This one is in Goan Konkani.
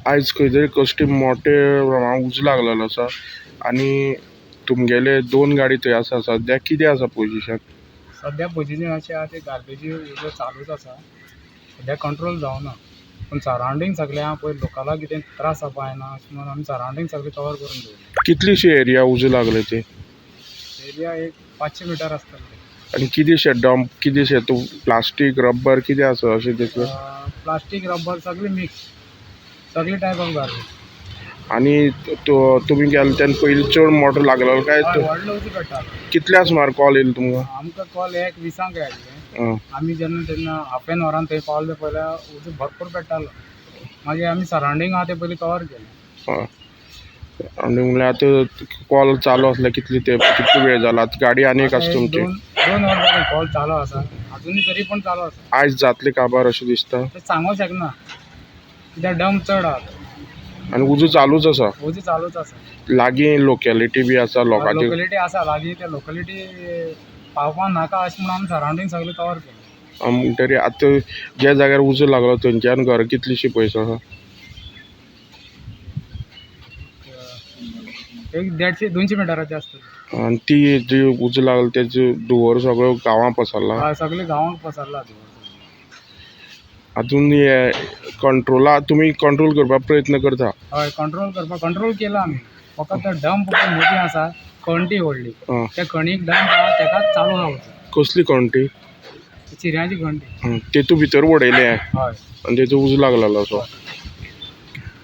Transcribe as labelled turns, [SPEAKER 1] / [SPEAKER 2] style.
[SPEAKER 1] आयज खंय तरी कश्टी मोठे प्रमाणान उजो लागलेलो आसा आनी तुमगेले दोन गाडी थंय आसा. सद्याक कितें आसा पोजिशन?
[SPEAKER 2] सद्या पोजिशन अशें आहा, ते गार्बेजी उजो चालूच आसा. सद्या कंट्रोल जावना, पूण सरावंडींग सगळें आहा पळय, लोकांक कितें त्रास जावपा जायना अशें म्हणून आमी सरावंडींग सगळें कवर करून दवरलें.
[SPEAKER 1] कितलीशी एरिया उजो लागले ते?
[SPEAKER 2] एरिया एक 500 मिटर आसतले.
[SPEAKER 1] आनी कितेंशें डंप, कितेंशें तूं प्लास्टीक रब्बर कितें आसा अशें तितलें?
[SPEAKER 2] प्लास्टीक रब्बर सगळें मिक्स, सगळे टायप ऑफ गार्बेज.
[SPEAKER 1] आनी तुमी गेले तेन्ना पयलीं चड मोटो लागलेलो काय?
[SPEAKER 2] हय, व्हडलो उजो पेट्टालो.
[SPEAKER 1] कितल्या सुमार कॉल येयलो तुमकां?
[SPEAKER 2] आमकां कॉल 1:20 आयिल्लें. आमी जेन्ना तेन्ना हाफ एन वरान थंय पावले पयल्यार उजो भरपूर पेट्टालो. मागीर आमी सरावंडींग आहा तें पयलीं कवर केलें.
[SPEAKER 1] आनी म्हणल्यार आतां कॉल चालू आसल्यार कितले ते कितलो वेळ जाला? आतां गाडी आनी एक आसा तुमची?
[SPEAKER 2] 2 वर जालें कॉल चालू आसा, अजुनूय तरी पण चालू आसा.
[SPEAKER 1] आयज जातले काबार अशें दिसता?
[SPEAKER 2] तें सांगूंक शकना, कित्याक डंप चड आहा
[SPEAKER 1] आनी उजो चालूच आसा.
[SPEAKER 2] उजो चालूच आसा.
[SPEAKER 1] लागीं लोकेलिटी बी आसा लोकांची?
[SPEAKER 2] लोकेलिटी आसा लागीं, त्या लोकेलिटी पावपाक नाका अशें म्हणून आमी सरावंडींग सगळें कवर केलें.
[SPEAKER 1] म्हणटरी आतां ज्या जाग्यार उजो लागलो थंयच्यान घर कितलीशी पयस आसा?
[SPEAKER 2] एक 150-200 मिटराचे आसतले.
[SPEAKER 1] आनी ती जी उजो लागलो तेजो धुंवर सगळो गांवां पसरला?
[SPEAKER 2] हय, सगळे गांवांक पसरला धुंवर.
[SPEAKER 1] आजून हे कंट्रोला तुमी कंट्रोल करपाक प्रयत्न करता?
[SPEAKER 2] हय, कंट्रोल करपाक कंट्रोल केला आमी. फकत तो डंप मदीं आसा, कणटी व्हडली, त्या कणीक डंप आहा, तेकाच चालू आहा उजो.
[SPEAKER 1] कसली कणटी?
[SPEAKER 2] चिऱ्यांची कणटी.
[SPEAKER 1] तेतू भितर उडयलें?
[SPEAKER 2] हय.
[SPEAKER 1] आनी तेजो उजो लागलेलो असो?